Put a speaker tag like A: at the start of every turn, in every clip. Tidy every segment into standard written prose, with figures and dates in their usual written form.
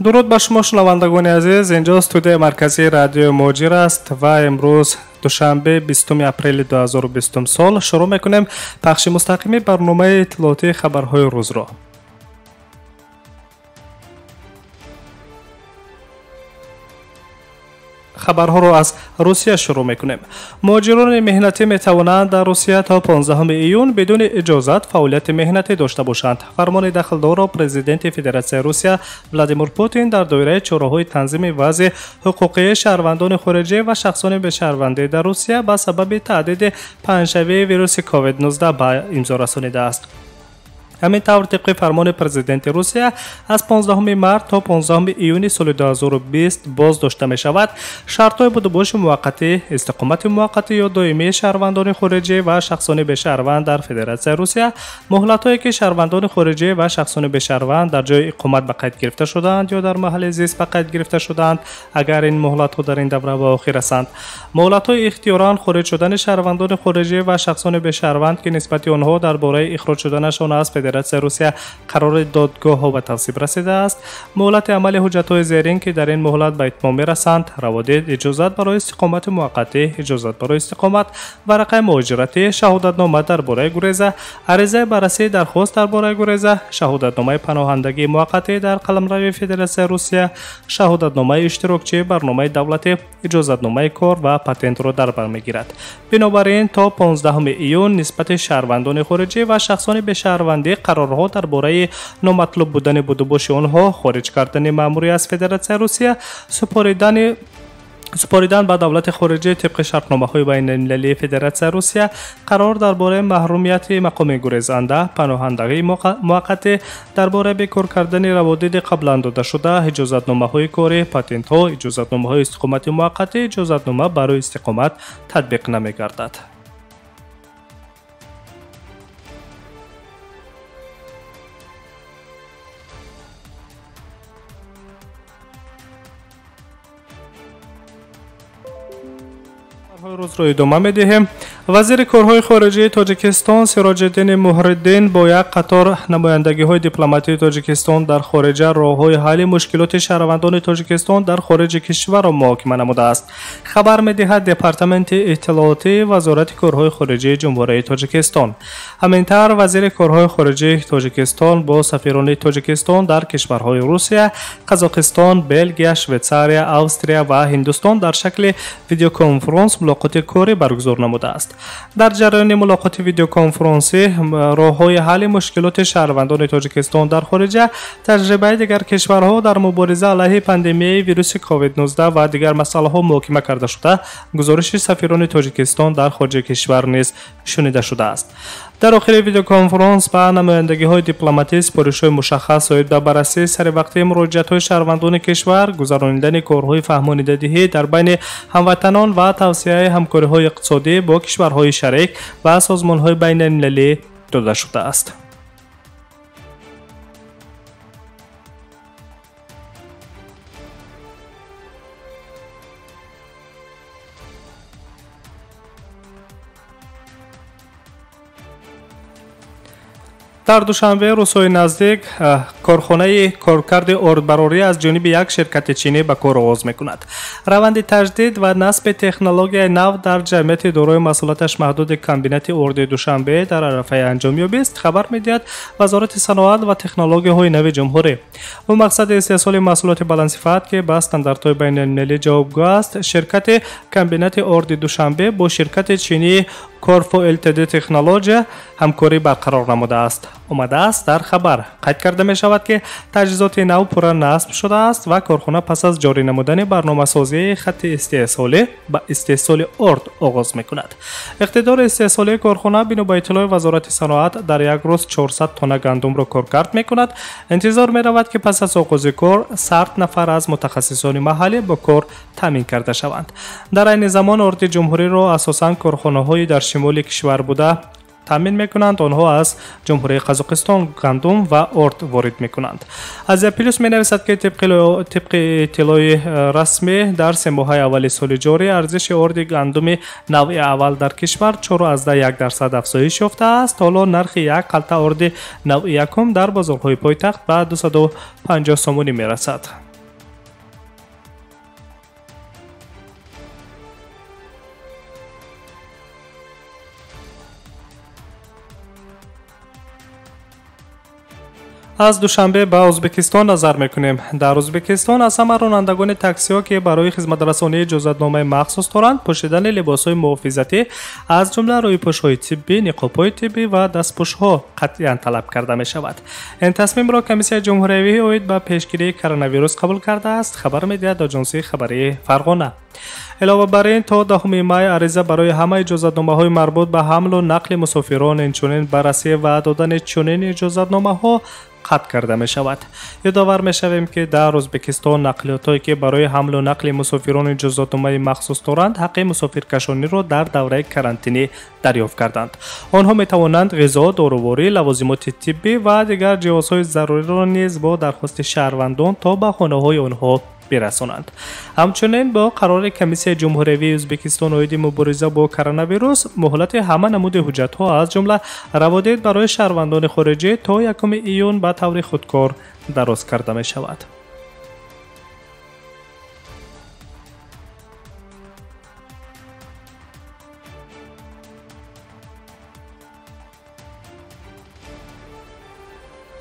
A: Дуруд ба шумо, шунавандагони азиз. Инҷо студияи марказии радиои Муҳоҷир аст ва имрӯз душанбе, 20 апрели 2020 сол шурӯъ мекунем пахши мустақими барномаи иттилоотии хабарҳои рӯзро. Хабарҳоро аз Русия шурӯъ мекунем. Муҳоҷирони меҳнатӣ метавонанд дар Русия то 15 июн бидуни иҷозат фаъолияти меҳнатӣ дошта бошанд. Фармони дахлдорро президенти Федератсияи Русия Владимир Путин дар доираи чораҳои танзими вазъи ҳуқуқии шаҳрвандони хориҷӣ ва шахсони бешаҳрвандӣ дар Русия ба сабаби таҳдиди паҳншавии вируси COVID-19 ба имзо расонидааст. Ҳамин тавр, тибқи фармони президенти Русия аз 15 март то 15 июни соли 2020 боз дошта мешавад шартҳои будубоши муваққатӣ, истиқомати муваққатӣ ё доимии шаҳрвандони хориҷӣ ва шахсони бешаҳрванд дар Федератсияи Русия, муҳлатҳое ки шаҳрвандони хориҷӣ ва шахсони бешаҳрванд дар ҷои иқомат ба қайд гирифта шудаанд ё дар маҳалли зист ба қайд гирифта шудаанд, агар ин муҳлатҳо дар ин давра ба охир расанд. Муҳлатҳои ихтиёран хориҷ шудани шаҳрвандони хориҷӣ ва шахсони бешаҳрванд, ки нисбати онҳо дар бораи ихроҷ шуданашон аз Федератсияи Русия қарори додгоҳҳо ба тасвиб расидааст. Муҳлати амали ҳуҷҷатҳои зерин, ки дар ин муҳлат ба итмом мерасанд: раводид, иҷозат барои истиқомати муваққатӣ, иҷозат барои истиқомат, варақаи муҳоҷиратӣ, шаҳодатнома дар бораи гуреза, аризаи баррасии дархост дар бораи гуреза, шаҳодатномаи паноҳандагии муваққатӣ дар қаламрави Федератсияи Русия, шаҳодатномаи иштирокчии барномаи давлатӣ, иҷозатномаи кор ва патентро дар бар мегирад. Бинобар ин, то 15 июн нисбати шаҳрвандони хориҷӣ ва шахсони бешаҳрвандӣ қарорҳо дар бораи номатлуб будани будубоши онҳо, хориҷ кардани маъмурӣ аз Федератсияи Русия, супоридан ба давлати хориҷӣ тибқи шартномаҳои байналмилалии Федератсияи Русия, қарор дар бораи маҳрумияти мақоми гурезанда, паноҳандагии муваққатӣ, дар бораи бекор кардани раводиди қаблан додашуда, иҷозатномаҳои корӣ, патентҳо, иҷозатномаҳои истиқомати муваққатӣ, иҷозатнома барои истиқомат татбиқ намегардад. Рӯзро идома медиҳем. Вазири корҳои хориҷии Тоҷикистон Сироҷиддини Муҳриддин бо як қатор намояндагиҳои дипломатии Тоҷикистон дар хориҷа роҳҳои ҳалли мушкилоти шаҳрвандони Тоҷикистон дар хориҷи кишварро муҳокима намудааст. Хабар медиҳад Департаменти иттилоотии Вазорати корҳои хориҷии Ҷумҳурии Тоҷикистон. Ҳамин тавр, вазири корҳои хориҷии Тоҷикистон бо сафирони Тоҷикистон дар кишварҳои Русия, Қазоқистон, Белгия, Швейтсария, Австрия ва Ҳиндустон дар шакли видеоконференс мулоқоти корӣ баргузор намудааст. Дар ҷараёни мулоқоти видеоконференсӣ роҳҳои ҳалли мушкилоти шаҳрвандони Тоҷикистон дар хориҷа, таҷрибаи дигар кишварҳо дар мубориза алайҳи пандемияи вируси COVID-19 ва дигар масъалаҳо муҳокима карда шуда, гузориши сафирони Тоҷикистон дар хориҷи кишвар низ шунида шудааст. Дар охири видеоконференс ба намояндагиҳои дипломатӣ супоришҳои мушаххас оид ба баррасии саривақтии муроҷиатҳои шаҳрвандони кишвар, гузаронидани корҳои фаҳмонидадиҳӣ дар байни ҳамватанон ва тавсияи ҳамкориҳои иқтисодӣ бо кишварҳои шарик ва созмонҳои байналмилалӣ дода шудааст. Дар Душанбе рӯзҳои наздик корхонаи коркарди ордбарорӣ аз ҷониби як ширкати чинӣ ба кор оғоз мекунад. Раванди таҷдид ва насби технологияи нав дар ҷамъияти дорои масъулияташ маҳдуди комбинати орди Душанбе дар арафаи анҷомёбист, хабар медиҳад Вазорати саноат ва технологияҳои нави ҷумҳурӣ. Бо мақсади истеҳсоли маҳсулоти баландсифат, ки ба стандартҳои байналмилалӣ ҷавобгӯ аст, ширкати комбинати орди Душанбе бо ширкати чинии Корфо ЛТД Технология ҳамкорӣ барқарор намудааст. Омадааст дар хабар. Қайд карда мешавад, ки таҷҳизоти нав пурра насб шудааст ва корхона пас аз ҷорӣ намудани барномасозии хатти истеҳсолӣ ба истеҳсоли орд оғоз мекунад. Иқтидори истеҳсолии корхона бино ба иттилои Вазорати саноат дар як рӯз 400 тонна гандумро коркард мекунад. Интизор меравад, ки пас аз оғози кор 100 нафар аз мутахассисони маҳаллӣ бо кор таъмин карда шаванд. Дар айни замон орди ҷумҳуриро асосан корхонаҳои дар шимоли кишвар буда таъмин мекунанд. Онҳо аз Ҷумҳурии Қазоқистон гандум ва орд ворид мекунанд. Азия Плюс менависад, ки тибқи иттилои расмӣ дар се моҳаи аввали соли ҷорӣ арзиши орди гандуми навъи аввал дар кишвар 4,1% афзоиш ёфтааст. Ҳоло нархи як қалта орди навъи якум дар бозорҳои пойтахт ба 250 сомонӣ мерасад. Аз Душанбе ба Ӯзбекистон назар мекунем. Дар Ӯзбекистон аз ҳама ронандагони таксиҳо, ки барои хизматрасонӣ иҷозатномаи махсус доранд, пӯшидани либосҳои муҳофизатӣ аз ҷумла рӯйпӯшҳои тиббӣ, ниқобҳои тиббӣ ва дастпӯшҳо қатъиян талаб карда мешавад. Ин тасмимро Комиссияи ҷумҳуриявӣ оид ба пешгирии коронавирус қабул кардааст, хабар медиҳад Оҷонсии хабарии Фарғона. Илова бар ин, то 10 май ариза барои ҳама иҷозатномаҳои марбут ба ҳамлу нақли мусофирон, инчунин баррасӣ ва додани чунин иҷозатномаҳо қатъ карда мешавад. Ёдовар мешавем, ки дар Ӯзбекистон нақлиётҳое, ки барои ҳамлу нақли мусофирон иҷозатномаи махсус доранд, ҳаққи мусофиркашониро дар давраи карантинӣ дарёфт карданд. Онҳо метавонанд ғизо, доруворӣ, лавозимоти тиббӣ ва дигар ҷиҳозҳои заруриро низ бо дархости шаҳрвандон то ба хонаҳои онҳо бирасонанд. Ҳамчунин бо қарори Комиссияи ҷумҳуриявии Ӯзбекистон оиди мубориза бо коронавирус муҳлати ҳама намуди ҳуҷҷатҳо аз ҷумла раводид барои шаҳрвандони хориҷӣ то 1 июн ба таври худкор дароз карда мешавад.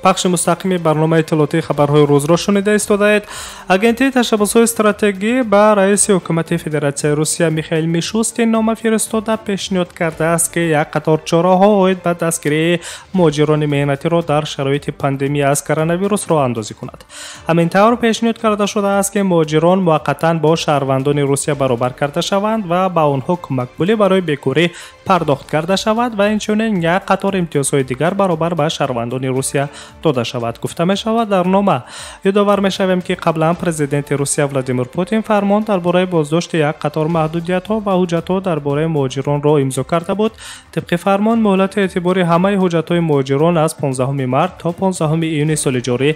A: Пахши мустақими барномаи иттилоотии хабарҳои рӯзро шунида истодаед. Агентии ташаббусҳои стратегӣ ба раиси ҳукумати Федератсияи Русия Михаил Мишустин нома фиристода пешниҳод кардааст, ки як қатор чораҳо оид ба дастгирии муҳоҷирони меҳнатиро дар шароити пандемия аз коронавирус роҳандозӣ кунад. Ҳамин тавр пешниҳод карда шудааст, ки муҳоҷирон муваққатан бо шаҳрвандони Русия баробар карда шаванд ва ба онҳо кӯмакпулӣ барои бекорӣ пардохт карда шавад ва инчунин як қатор имтиёзҳои дигар баробар ба шаҳрвандони Русия дода шавад, гуфта мешавад дар нома. Ёдовар мешавем, ки қаблан президенти Русия Владимир Путин фармон дар бораи боздошти як қатор маҳдудиятҳо ва ҳуҷҷатҳо дар бораи муҳоҷиронро имзо карда буд. Тибқи фармон, муҳлати эътибори ҳамаи ҳуҷҷатҳои муҳоҷирон аз 15 март то 15 июни соли ҷорӣ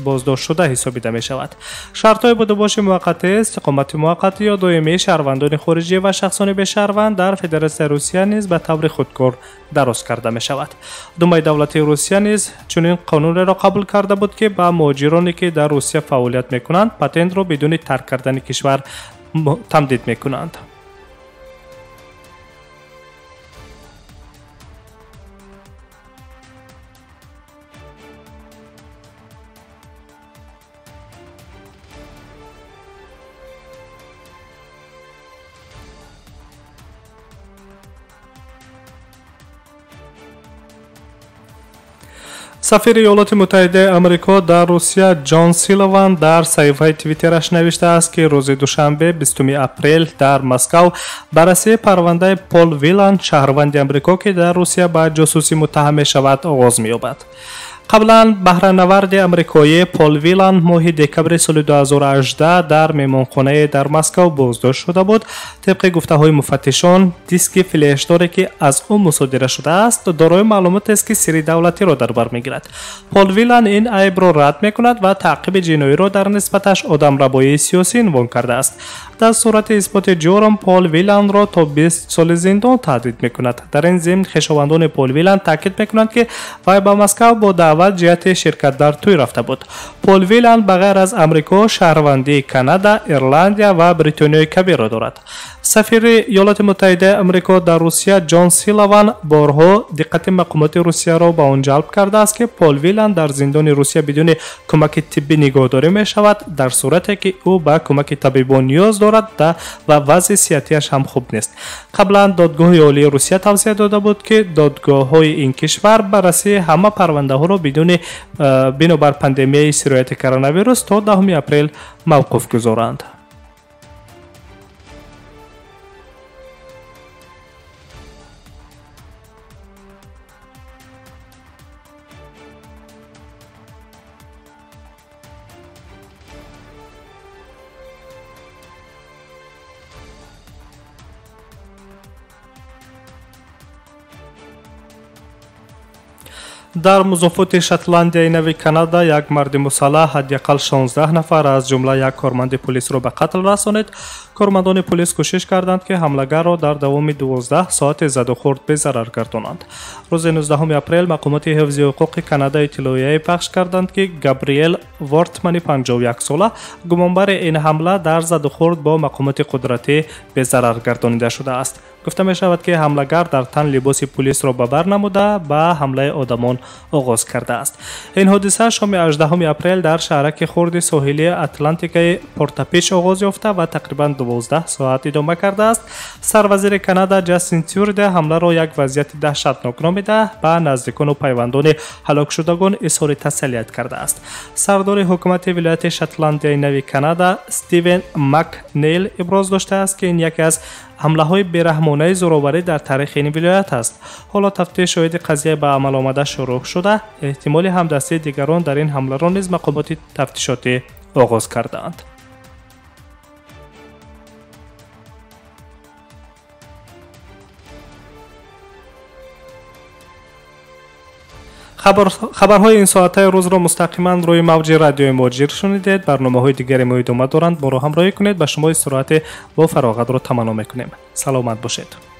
A: боздоштшуда ҳисобида мешавад. Шартҳои будубоши муваққатӣ, истиқомати муваққатӣ ё доимии шаҳрвандони хориҷӣ ва шахсони бешаҳрванд дар Федератсияи Русия низ ба таври худкор дароз карда мешавад. Думаи давлатии Русия низ чунин қонунеро қабул карда буд, ки ба муҳоҷироне, ки дар Русия фаъолият мекунанд, патентро бидуни тарк кардани кишвар тамдид мекунанд. Сафири Иёлоти Муттаҳидаи Амрико дар Русия Ҷон Силован дар саҳифаи Твиттераш навиштааст, ки рӯзи душанбе 20 апрел дар Москав баррасии парвандаи Пол Вилан, шаҳрванди Амрико, ки дар Русия ба ҷосусӣ муттаҳам мешавад, оғоз меёбад. Қаблан баҳранаварди амрикоӣ Пол Вилан моҳи декабри соли 2018 дар меҳмонхонае дар Москав боздошт шуда буд. Тибқи гуфтаҳои муфаттишон, диски флешдоре, ки аз ӯ мусодира шудааст, дорои маълумотест, ки сирри давлатиро дар бар мегирад. Пол Вилан ин айбро рад мекунад ва таъқиби ҷиноиро дар нисбаташ одамрабоии сиёсӣ унвон кардааст. Дар сурати исботи ҷурм Пол Виланро то 20 соли зиндон таҳдид мекунад. Дар ин зимн хешовандони Пол Вилан таъкид мекунанд, ки вай ба Москав бо даъват ҷиҳати ширкат дар тӯй рафта буд. Пол Вилан ба ғайр аз Амрико шаҳрвандии Канада, Ирландия ва Бритониёи Кабирро дорад. Сафири Иёлоти Муттаҳидаи Амрико дар Русия Ҷон Силован борҳо диққати мақомоти Русияро ба он ҷалб кардааст, ки Пол Вилан дар зиндони Русия бидуни кӯмаки тиббӣ нигоҳдорӣ мешавад, дар сурате ки ӯ ба кӯмаки табибон ниёз дорад ва вазъи сиҳатиаш ҳам хуб нест. Қаблан Додгоҳи Олии Русия тавсия дода буд, ки додгоҳҳои ин кишвар баррасии ҳама парвандаҳоро бидуни бинобар пандемияи сирояти коронавирус то 10 апрел мавқуф гузоранд. Дар музофоти Шотландияи нави Канада як марди мусаллаҳ ҳадди ақал 16 нафар аз ҷумла як корманди полисро ба қатл расонид. Кормандони полис кӯшиш карданд, ки ҳамлагарро дар давоми 12 соати задухӯрд безарар гардонанд. Рӯзи 19 апрел мақомоти ҳифзи ҳуқуқи Канада иттилоияе пахш карданд, ки Габриел Вортмани 51сола гумонбари ин ҳамла дар задухӯрд бо мақомоти қудратӣ безарар гардонида шудааст. Гуфта мешавад, ки ҳамлагар дар тан либоси пулисро ба бар намуда ба ҳамлаи одамон оғоз кардааст. Ин ҳодиса шоми 18 апрел дар шаҳраки хурди соҳилии Атлантикаи Портапич оғоз ёфта ва тақрибан 12 соат идома кардааст. Сарвазири Канада Ҷастин Трюдо ҳамларо як вазъияти даҳшатнок номида, ба наздикону пайвандони ҳалокшудагон изҳори тасаллият кардааст. Сардори ҳукумати вилояти Шотландияи нави Канада Стивен Макнейл иброз доштааст, ки ин яке аз ҳамлаҳои бераҳмонаи зӯроварӣ дар таърихи ин вилоят аст. Ҳоло тафтиш оиди қазия ба амал омада шурӯъ шуда, эҳтимоли ҳамдастии дигарон дар ин ҳамларо низ мақомоти тафтишотӣ оғоз кардаанд. Хабарҳои ин соатаи рӯзро мустақиман рӯи мавҷи радиои Муҳоҷир шунидед. Барномаҳои дигари мо идома доранд, моро ҳамроҳӣ кунед. Ба шумо истироҳати бо фароғатро таманно мекунем. Саломат бошед.